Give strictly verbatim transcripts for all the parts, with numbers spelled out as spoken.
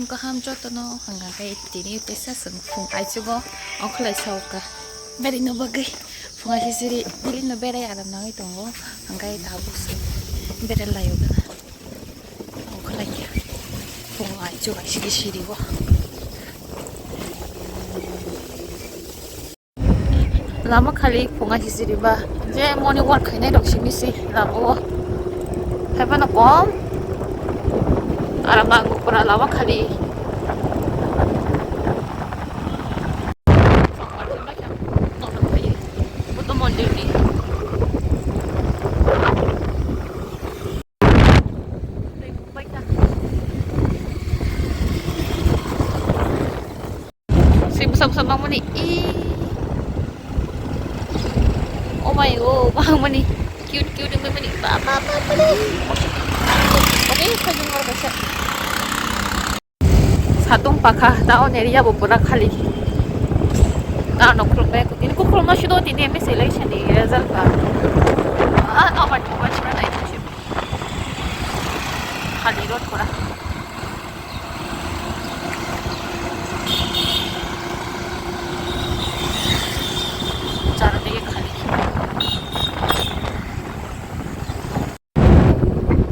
Kaham jotono hwnka khe tini teisa chwng phung aichugo ongkholai saoka. Beri no bagwi phung aisiri bili no berai aram nangwi tongo hwnkai tabuk se berai laio gana ongkholai khe phung aichuk aisiri sirigo. Lama khali phunga hisiri ba je morning walk khainai rok simi se lama o. Hai phano kom. Aram nang pura lama khali. Buddha mondir ni. Swi bwsa bwsa nangmani, ee. Oh my god, nangmani. Cute, cute wngmani. Ba, ba, ba, ba, ba. Oke, khajung ngar kaisa. Satung pakha, town area bo pura khali. Ano khulum bai ko. Tini ko khulum no sido tini M S election ni result ba. Ah, no, but, but, but, khali road pura. Charo digi khali.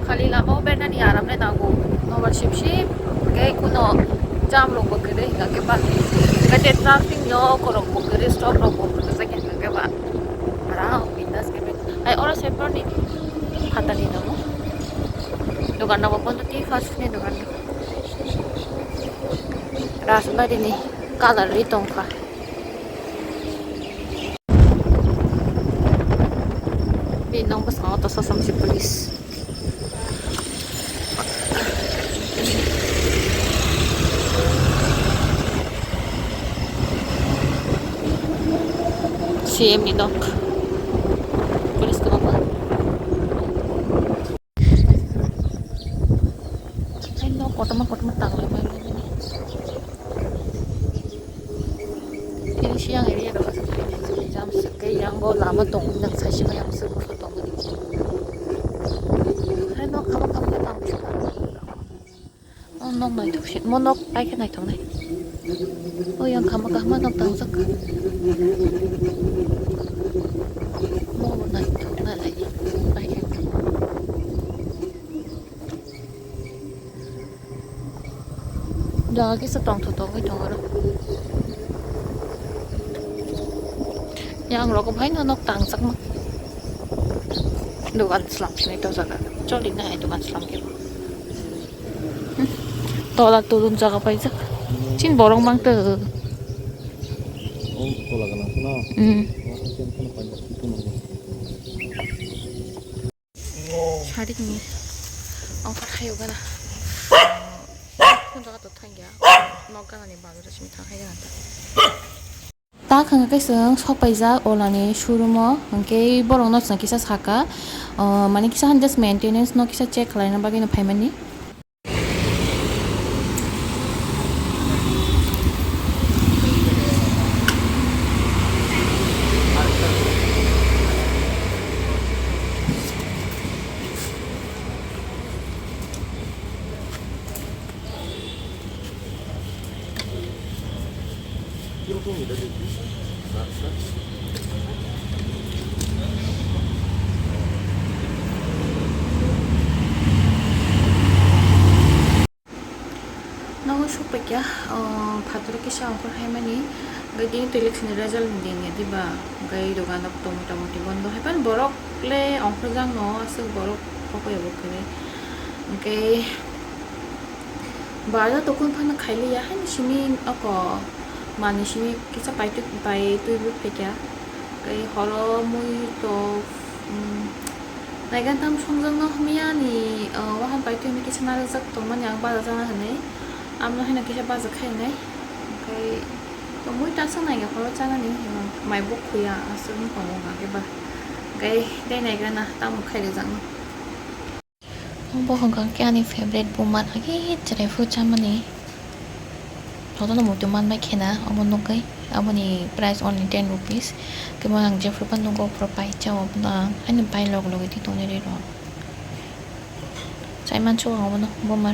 Khali lama o bernani aram le nango. Nobar sip sip. Kei kuno jam rok bo kwrwi hingka khe ba. Hingka khe traffic no korok bo kwrwi, stop rok bo kwrwi hingka khe ba. Aram bindas khe. Ai oro se porni phatani nango. Dogan rok bo bondo twi fast food ni dogan. Rajbari ni colour ri tongkha. Bini nok bwskango tosa samsi police. C M ni nok. Police kwbangma. Hai nok kotorma kotorma tanglai bai mani. Tini siyang area rok jam sik khe yang bo lama tong nang sai se bai ang suk tong mani. Hai nok kama kama tang suk. Oh, nok naithok se, mo nok pai khe naithok nai. Oh, yang kama kahma nok tangjak. Mo bo naithok nai lai, pai khe. Jaga kisa tongthok tongwi tongo oro. Yang rok bai no nok tangjakma. Dogan slam sini to jaga. Choli na hai dogan slam ke. Tola tulun jaga paijak. Chin borok mang to. Oh, tola ganang sino. Hmm. Sarik ni ongkha khayo gana. Khun jaga to thangya. Nok gana ni bagwi simi thang khayo gana. Ta khanga khe chwng sok paijak olani showroom o, hwnkhe borok no chwng kisa saka, o, mane kisa han just maintenance no kisa check khlaina bagwi no phaimani. Nogo sukphaikha, o, phataro kisa ongkhor haimani, hwnkhe tini twi election ni result ni din ya diba, hwnkhe dogan rok to mota moti bondo haiphano borok le ongkhorjak no aswk borok kokoi bo kwrwi, hwnkhe bazar tokun phano khailiya haino simi oko manwi simi kisa paitwi paitwi bo phaikha, tei horo mui tok, um, naigan tam songjakno hwnwi ani, uh, wahan paitwi hwnwi kisa narwkjak tongmani ang bajajana hwnwi. Amno haino kisa bajak khainai. Omoui ta swk naikhe horo chanani, mai bo khuya aswk wng tongo hwnka khe ba. Hwnkhe tei naikhe na tamo khairijakno. Bo hwnka khe ani favorite buma agi chwrai phuru chamani. Jotono muitu manbai khena omo nugwi, aboni price only ten rupees. Khe bo ang jephru phano nugo aphuru pai chao, abono ang ani pai log logwi twi tongnai rwi rw. Chai mansugo ang obono buma.